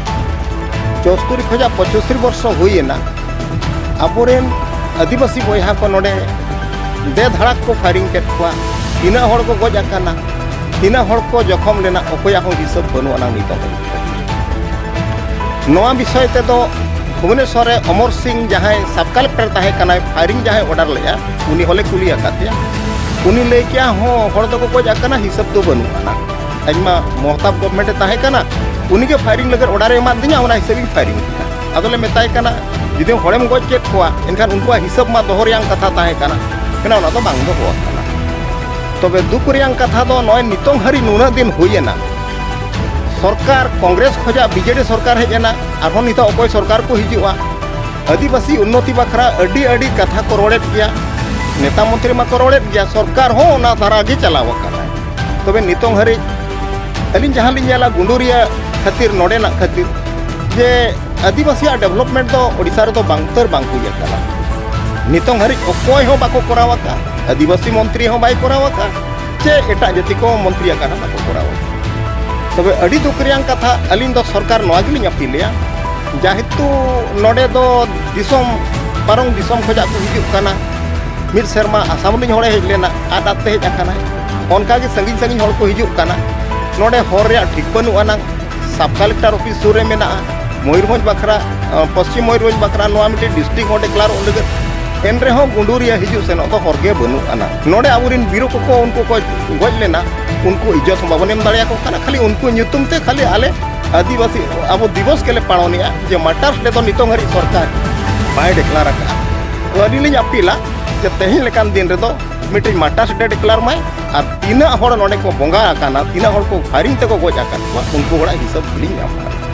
ᱪᱳᱥᱛᱩᱨᱤ ᱠᱷᱚᱱᱟᱜ ᱯᱚᱸᱪᱟᱛᱛᱳᱨ ᱵᱚᱨᱥᱚ ᱦᱩᱭ ᱮᱱᱟ, ᱟᱵᱚᱨᱮᱱ ᱟᱹᱫᱤᱵᱟᱹᱥᱤ ᱵᱚᱭᱦᱟ ᱠᱚ ᱱᱚᱰᱮ ᱵᱮᱫᱷᱟᱲᱟᱠ ᱠᱚ ᱯᱷᱟᱭᱨᱤᱝ ᱠᱮᱫ ᱠᱚᱣᱟ, ᱛᱤᱱᱟᱹᱜ ᱦᱚᱲ ᱠᱚ ᱜᱚᱡ ᱟᱠᱟᱱᱟ, ᱛᱤᱱᱟᱹᱜ ᱦᱚᱲ ᱠᱚ ᱡᱚᱠᱷᱚᱢ ᱞᱮᱱᱟ, ᱚᱠᱚᱭᱟᱜ ᱦᱚᱸ ᱦᱤᱥᱟᱹᱵ ᱵᱟᱹᱱᱩᱜ ᱟᱱᱟᱝ ᱱᱤᱛᱚᱜ ᱦᱟᱹᱵᱤᱡ᱾ ᱱᱚᱣᱟ ᱵᱤᱥᱚᱭ ᱛᱮᱫᱚ ᱵᱷᱩᱵᱚᱱᱮᱥᱚᱨ ᱨᱮ ᱚᱢᱚᱨ ᱥᱤᱝ, ᱡᱟᱦᱟᱸᱭ ᱥᱟᱵ ᱠᱟᱞᱮᱠᱴᱚᱨ ᱛᱟᱦᱮᱸ ᱠᱟᱱᱟᱭ, ᱯᱷᱟᱭᱨᱤᱝ ᱡᱟᱦᱟᱸᱭ ᱚᱰᱟᱨ ᱞᱮᱫᱼᱟ, ᱩᱱᱤ ᱦᱚᱸᱞᱮ ᱠᱩᱞᱤ ᱟᱠᱟᱫ ᱛᱮᱭᱟ᱾ ᱩᱱᱤ ᱞᱟᱹᱭ ᱠᱮᱜᱼᱟ, ᱦᱚᱸ, ᱦᱚᱲ ᱫᱚᱠᱚ ᱜᱚᱡ ᱟᱠᱟᱱᱟ, ᱦᱤᱥᱟᱹᱵ ᱫᱚ ᱵᱟᱹᱱᱩᱜ ᱟᱱᱟ᱾ ᱟᱡᱢᱟ ᱢᱚᱦᱛᱟᱵ ᱜᱚᱵᱷᱢᱮᱱᱴ ᱮ ᱛᱟᱦᱮᱸ ᱠᱟᱱᱟ, ᱩᱱᱤᱜᱮ ᱯᱷᱟᱭᱨᱤᱝ ᱞᱟᱹᱜᱤᱫ ᱚᱰᱟᱨ ᱮ ᱮᱢᱟᱫᱤᱧᱟ, ᱚᱱᱟ ᱦᱤᱥᱟᱹᱵ ᱤᱧ ᱯᱷᱟᱭᱨᱤᱝ ᱠᱮᱫᱟ᱾ ᱟᱫᱚᱞᱮ ᱢᱮᱛᱟᱭ ᱠᱟᱱᱟ, ᱡᱩᱫᱤ ᱦᱚᱲᱮᱢ ᱜᱚᱡ ᱠᱮᱫ ᱠᱚᱣᱟ, ᱮᱱᱠᱷᱟᱱ ᱩᱱᱠᱩᱣᱟᱜ ᱦᱤᱥᱟᱹᱵ ᱢᱟ ᱫᱚᱦᱚ ᱨᱮᱭᱟᱝ ᱠᱟᱛᱷᱟ ᱛᱟᱦᱮᱸ ᱠᱟᱱᱟ, ᱢᱮᱱᱟ ᱚᱱᱟ ᱫᱚ ᱵᱟᱝ ᱫᱚᱦᱚ ᱟᱠᱟᱱᱟ᱾ ᱛᱚᱵᱮ ᱫᱩᱠ ᱨᱮᱭᱟᱝ ᱠᱟᱛᱷᱟ ᱫᱚ ᱱᱚᱜᱼᱚᱭ ᱱᱤᱛᱚᱝ ᱦᱟᱹᱨᱤᱡ ᱱᱩᱱᱟᱹᱜ ᱫᱤᱱ ᱦᱩᱭ ᱮᱱᱟ, ᱥᱚᱨᱠᱟᱨ ᱠᱚᱝᱜᱨᱮᱥ ᱠᱷᱚᱱᱟᱜ ᱵᱤ ᱡᱮ ᱰᱤ ᱥᱚᱨᱠᱟᱨ ᱦᱮᱡ ᱮᱱᱟ, ᱟᱨᱦᱚᱸ ᱱᱤᱛᱚᱜ ᱚᱠᱚᱭ ᱥᱚᱨᱠᱟᱨ ᱠᱚ ᱦᱤᱡᱩᱜᱼᱟ, ᱟᱹᱫᱤᱵᱟᱹᱥᱤ ᱩᱱᱱᱚᱛᱤ ᱵᱟᱠᱷᱨᱟ ᱟᱹᱰᱤ ᱟᱹᱰᱤ ᱠᱟᱛᱷᱟ ᱠᱚ ᱨᱚᱲᱮᱫ ᱜᱮᱭᱟ, ᱱᱮᱛᱟ ᱢᱚᱱᱛᱨᱤ ᱢᱟᱠᱚ ᱨᱚᱲᱮᱫ ᱜᱮᱭᱟ, ᱥᱚᱨᱠᱟᱨ ᱦᱚᱸ ᱚᱱᱟ ᱫᱷᱟᱨᱟ ᱜᱮ ᱪᱟᱞᱟᱣ ᱟᱠᱟᱱᱟ᱾ ᱛᱚᱵᱮ ᱱᱤᱛᱚᱝ ᱦᱟᱹᱨᱤᱡ ᱟᱹᱞᱤᱧ ᱡᱟᱦᱟᱸ ᱞᱤᱧ ᱧᱮᱞᱟ ᱜᱩᱰᱩᱨᱤᱭᱟᱹ ᱠᱷᱟᱹᱛᱤᱨ, ᱱᱚᱰᱮᱱᱟᱜ ᱠᱷᱟᱹᱛᱤᱨ, ᱡᱮ ᱟᱹᱫᱤᱵᱟᱹᱥᱤᱭᱟᱜ ᱰᱮᱵᱷᱞᱚᱯᱢᱮᱱᱴ ᱫᱚ ᱳᱰᱤᱥᱟ ᱨᱮᱫᱚ ᱵᱟᱝ ᱩᱛᱟᱹᱨ ᱵᱟᱝ ᱦᱩᱭ ᱟᱠᱟᱱᱟ᱾ ᱱᱤᱛᱚᱝ ᱦᱟᱹᱨᱤᱡ ᱚᱠᱚᱭ ᱦᱚᱸ ᱵᱟᱠᱚ ᱠᱚᱨᱟᱣ ᱟᱠᱟᱫ, ᱟᱹᱫᱤᱵᱟᱹᱥᱤ ᱢᱚᱱᱛᱨᱤ ᱦᱚᱸ ᱵᱟᱭ ᱠᱚᱨᱟᱣ ᱟᱠᱟᱫ, ᱪᱮ ᱮᱴᱟᱜ ᱡᱟᱹᱛᱤ ᱠᱚ ᱢᱚᱱᱛᱨᱤ ᱟᱠᱟᱱᱟ ᱵᱟᱠᱚ ᱠᱚᱨᱟᱣ ᱟᱠᱟᱫ᱾ ᱛᱚᱵᱮ ᱟᱹᱰᱤ ᱫᱩᱠ ᱨᱮᱭᱟᱝ ᱠᱟᱛᱷᱟ, ᱟᱹᱞᱤᱧ ᱫᱚ ᱥᱚᱨᱠᱟᱨ ᱱᱚᱣᱟ ᱜᱮᱞᱤᱧ ᱟᱹᱯᱤᱞᱮᱜᱼᱟ, ᱡᱮᱦᱮᱛᱩ ᱱᱚᱰᱮ ᱫᱚ ᱫᱤᱥᱚᱢ, ᱯᱟᱨᱚᱢ ᱫᱤᱥᱚᱢ ᱠᱷᱚᱱᱟᱜ ᱠᱚ ᱦᱤᱡᱩᱜ ᱠᱟᱱᱟ᱾ ᱢᱤᱫ ᱥᱮᱨᱢᱟ ᱟᱥᱟᱢ ᱨᱤᱱᱤᱡ ᱦᱚᱲᱮ ᱦᱮᱡ ᱞᱮᱱᱟ, ᱟᱫ ᱟᱫ ᱛᱮ ᱦᱮᱡ ᱟᱠᱟᱱᱟᱭ᱾ ᱚᱱᱠᱟᱜᱮ ᱥᱟᱺᱜᱤᱧ ᱥᱟᱺᱜᱤᱧ ᱦᱚᱲ ᱠᱚ ᱦᱤᱡᱩᱜ ᱠᱟᱱᱟ᱾ ᱱᱚᱰᱮ ᱦᱚᱨ ᱨᱮᱭᱟᱜ ᱴᱷᱤᱠ ᱵᱟᱹᱱᱩᱜ ᱟᱱᱟᱝ, ᱥᱟᱵ ᱠᱟᱞᱮᱠᱴᱚᱨ ᱚᱯᱷᱤᱥ ᱥᱩᱨ ᱨᱮ ᱢᱮᱱᱟᱜᱼᱟ᱾ ᱢᱚᱭᱩᱨᱵᱷᱚᱸᱡᱽ ᱵᱟᱠᱷᱨᱟ, ᱟᱸ, ᱯᱚᱥᱪᱤᱢ ᱢᱚᱭᱩᱨᱵᱷᱚᱸᱡᱽ ᱵᱟᱠᱷᱨᱟ ᱱᱚᱣᱟ ᱢᱤᱫᱴᱤᱡ ᱰᱤᱥᱴᱨᱤᱠᱴ ᱦᱚᱸ ᱰᱤᱠᱞᱟᱨᱚᱜ ᱞᱟᱹᱜᱤᱫ, ᱮᱱ ᱨᱮᱦᱚᱸ ᱜᱩᱰᱩᱨᱤᱭᱟᱹ ᱦᱤᱡᱩᱜ ᱥᱮᱱᱚᱜ ᱫᱚ ᱦᱚᱨ ᱜᱮ ᱵᱟᱹᱱᱩᱜ ᱟᱱᱟ᱾ ᱱᱚᱰᱮ ᱟᱵᱚᱨᱮᱱ ᱵᱤᱨᱩ ᱠᱚᱠᱚ ᱩᱱᱠᱩ ᱠᱚ ᱜᱚᱡ ᱞᱮᱱᱟ, ᱩᱱᱠᱩ ᱤᱡᱽᱡᱚᱛ ᱦᱚᱸ ᱵᱟᱵᱚᱱ ᱮᱢ ᱫᱟᱲᱮᱭᱟᱠᱚ ᱠᱟᱱᱟ᱾ ᱠᱷᱟᱹᱞᱤ ᱩᱱᱠᱩ ᱧᱩᱛᱩᱢ ᱛᱮ ᱠᱷᱟᱹᱞᱤ ᱟᱞᱮ ᱟᱹᱫᱤᱵᱟᱹᱥᱤ ᱟᱵᱚ ᱫᱤᱵᱚᱥ ᱜᱮᱞᱮ ᱯᱟᱞᱚᱱᱮᱜᱼᱟ, ᱡᱮ ᱢᱟᱨᱴᱟᱨᱥ ᱰᱮ ᱫᱚ ᱱᱤᱛᱚᱝ ᱦᱟᱹᱨᱤᱡ ᱥᱚᱨᱠᱟᱨ ᱵᱟᱭ ᱰᱤᱠᱞᱟᱨ ᱟᱠᱟᱫᱼᱟ᱾ ᱛᱚ ᱟᱹᱞᱤᱧ ᱞᱤᱧ ᱟᱯᱤᱞᱟ ᱡᱮ ᱛᱮᱦᱮᱧ ᱞᱮᱠᱟᱱ ᱫᱤᱱ ᱨᱮᱫᱚ ᱢᱤᱫᱴᱤᱡ ᱢᱟᱨᱴᱟᱨᱥ ᱰᱮ ᱰᱤᱠᱞᱟᱨ ᱢᱟᱭ, ᱟᱨ ᱛᱤᱱᱟᱹᱜ ᱦᱚᱲ ᱱᱚᱰᱮ ᱠᱚ ᱵᱚᱸᱜᱟ ᱟᱠᱟᱱᱟ, ᱛᱤᱱᱟᱹᱜ ᱦᱚᱲ ᱠᱚ ᱯᱷᱟᱭᱨᱤᱝ ᱛᱮᱠᱚ ᱜᱚᱡ ᱟᱠᱟᱫ ᱠᱚᱣᱟ, ᱩᱱᱠᱩ ᱦᱚᱲᱟᱜ ᱦᱤᱥᱟᱹᱵ ᱞᱤᱧ ᱧᱟᱢ ᱠᱟᱱᱟ᱾